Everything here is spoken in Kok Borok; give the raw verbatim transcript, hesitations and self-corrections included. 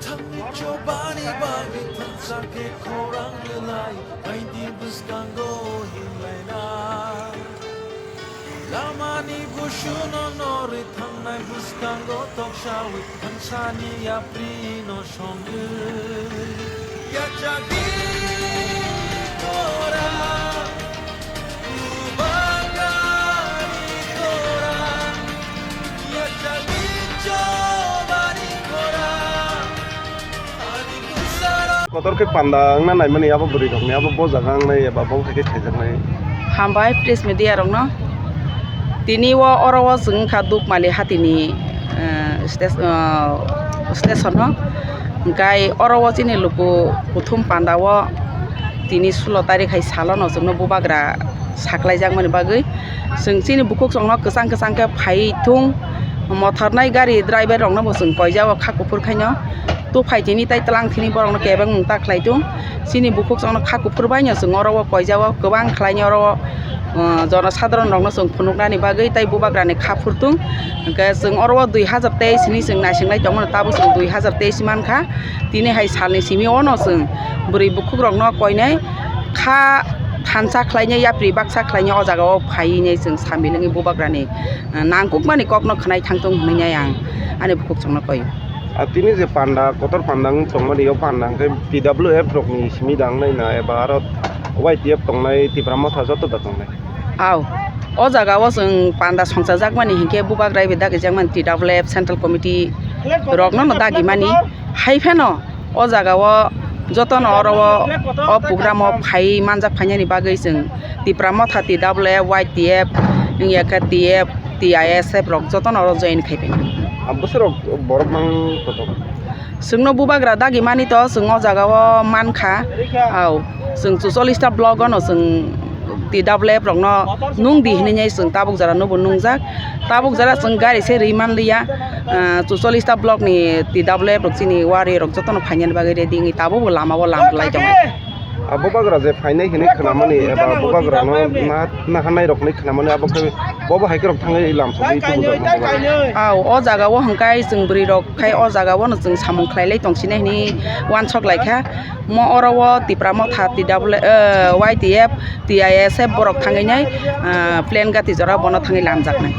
Thangni chobani bagwi thangsa khe khorang rwlai, baidi bwskango hinlaina. Lamani busuno norwi thangnai bwskango toksawi thangsani yaprino songwi. Yachagwi khorang, bubagani khorang, yachagwi chobani khorang. Kotor khe panda wngna naimani abo bwrwi rokni abo bo jaga wngnai eba bo khe thaijaknai. Hambai press media rokno. Tini o oro o chwng wngkha Dukmali hatini, eh, stes-, eh, station o. Hwnkhe oro o chini luku kuthum panda o tini sulo tarik hai salo no chwngno bubagra saklaijakmani bagwi chwng chini bukhuk chwngno kwchang kwchang khe phai thung. Mothornai gari driver rokno bo chwng koijao kha kuphur khaino. Tuphai tini tai tlang thini borokno kebengmung ta khlai thung. Chini bukhuk chwngno kha kuphur baino chwng oro o koijao kwbang khlaini oro o, uh, jonosadharon rokno chwng phunuknani bagwi tai bubagrani kha phur thung. Hwnkhe chwng oro o dui hajar teis hini chwng naisingnai tongmano tabuk chwng dui hajar teis mankha. Tini hai salni simi ono chwng bwrwi bukhuk rokno koinai kha thansa khlainai yapri baksa khlainai o jaga o phaiwi nai chwng sambilengwi bubagrani, uh, nangkukmani kokno khwnai thangthung hwnwi nai ang ani bukhuk chwngno koi. A tini je panda, kotor panda wng tongmani, o panda hwnkhe T W F rokni simi da wngnai na eba aro Y T F tongnai, Tipra Motha joto da tongnai? Aw, o jaga o chwng panda songchajakmani hinkhe bubagra bai dagijakmani T W F Central Committee rokno no dagimani. Hai phano o jaga o jotono oro o, o program o phai manjak phainani bagwi chwng Tipra Motha T W F, Y T F, wngya khe T F, T I S F rok jotono oro join khai phai. A bwswk rok borok mang kotor? Chwngno bubagra dagimani to chwng o jaga o mankha. Aw, chwng chuchollis ta block o no chwng T W F rokno nung di hinwi chwng tabuk jora no bo nungjak. Tabuk jora chwng gari se rwi manliya. Ah, chuchollis ta block ni T W F rok chini wari rok jotono phainani bagwi ready wngwi tabuk bo lama o lam lai tongo. A bubagra je phainai hinwi khwnamani eba bubagrano na, naharnai rokni khwnamani abo khe bobo hai khorok thangwi lam sogwi tubujak nai bubagra. Aw, o jaga o hwnkhe chwng bwrwi rok khai o jaga o no chwng samung khlai lai tong sinai hinwi uansuk lai kha. Mo oro o Tipra Motha T W, eh, Y T F, T I S F borok thangwi nai, ah, plane gati jora bono thangwi lamjak nai.